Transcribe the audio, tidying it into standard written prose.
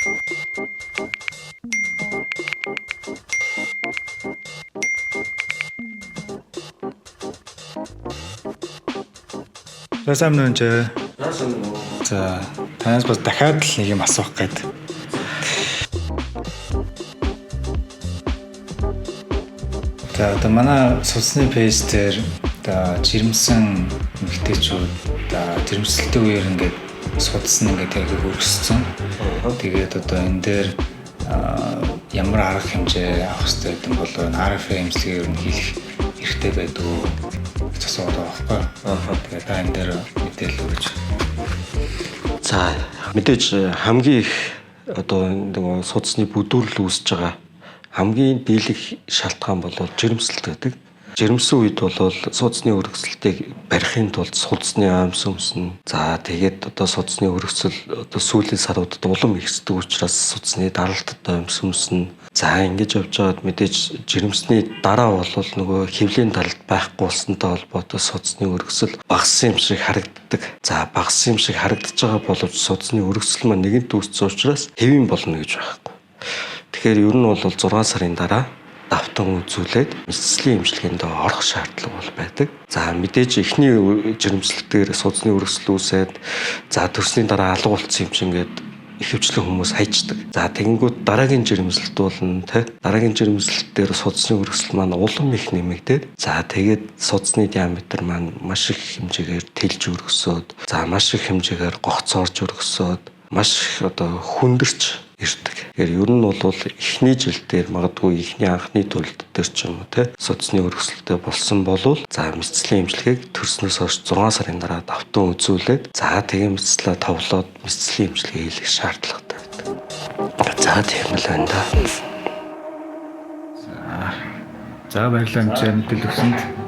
За сайн уу нэ. За сайн уу. За танаас бас дахиад л нэг юм асуух гээд. За одоо манай судасны пэйж дээр одоо жирэмсэн эмэгтэйчүүд одоо жирэмслэлтийн үеэр ингээд судасна ингээд яг хөргөссөн. Тэгээд одоо энэ дээр ямар арга хэмжээ авах хэрэгтэй гэдэг нь бол RFA эмчилгээ ер нь хийх хэрэгтэй байдаг уу гэж асууад байгаа байхгүй. Тэгээд та энэ дээр мэдээлэл өгөөч. За мэдээж хамгийн их одоо нөгөө судасны бүдүүрэл үүсэж байгаа хамгийн дийлэх шалтгаан бол жирэмслэлт гэдэг. Жирэмсэн үед бол судасны өргөсөлтийг барихын тулд судасны оймс өмснө. За тэгээд одоо судасны өргөсөл одоо сүүлийн саруудад улам ихсдэг учраас судасны даралтад оймс өмснө. За ингэж явж байгаад мэдээж жирэмсний дараа бол нөгөө хэвлийн даралт байхгүй болсонтой холбоотой судасны өргөсөл багассан юм шиг харагддаг. За багассан юм шиг харагдаж байгаа боловч судасны өргөсөл маань нэгэнт үүссэн учраас хэвийн болно гэж байхгүй. Тэгэхээр ер нь бол 6 сарын дараа давтан үзүүлээд мэдслийн эмчилгээнд орох шаардлага бол байдаг. За мэдээж эхний жирэмслэлтээр судасны өргөсөл үүсээд за төрсний дараа алга болцсон юм чинь ингээд ихэвчлэн хүмүүс хайчдаг. За тэгэнгүүт дараагийн жирэмслэлт болно те. Дараагийн жирэмслэлт дээр судасны өргөсөл маань улам их нэмэгдээд за тэгээд судасны диаметр маань маш их хэмжээгээр тэлж өргөсөөд за маш их хэмжээгээр гогцоорж өргөсөөд маш их одоо хүндэрч ирдэг. Тэгэхээр ер нь бол эхний жил дээр магадгүй эхний анхны төлөлт дээр ч юм уу те судасны өргөсөлтөй болсон болвол за мэдслийн эмчилгээг төрснөөс хойш 6 сарын дараа давтан үзүүлээд за тэгээ мэдслээ товлоод мэдслийн эмчилгээ хийх шаардлагатай байдаг. За тийм л байна да. За баярлалаа мэдээлэл өгсөнд.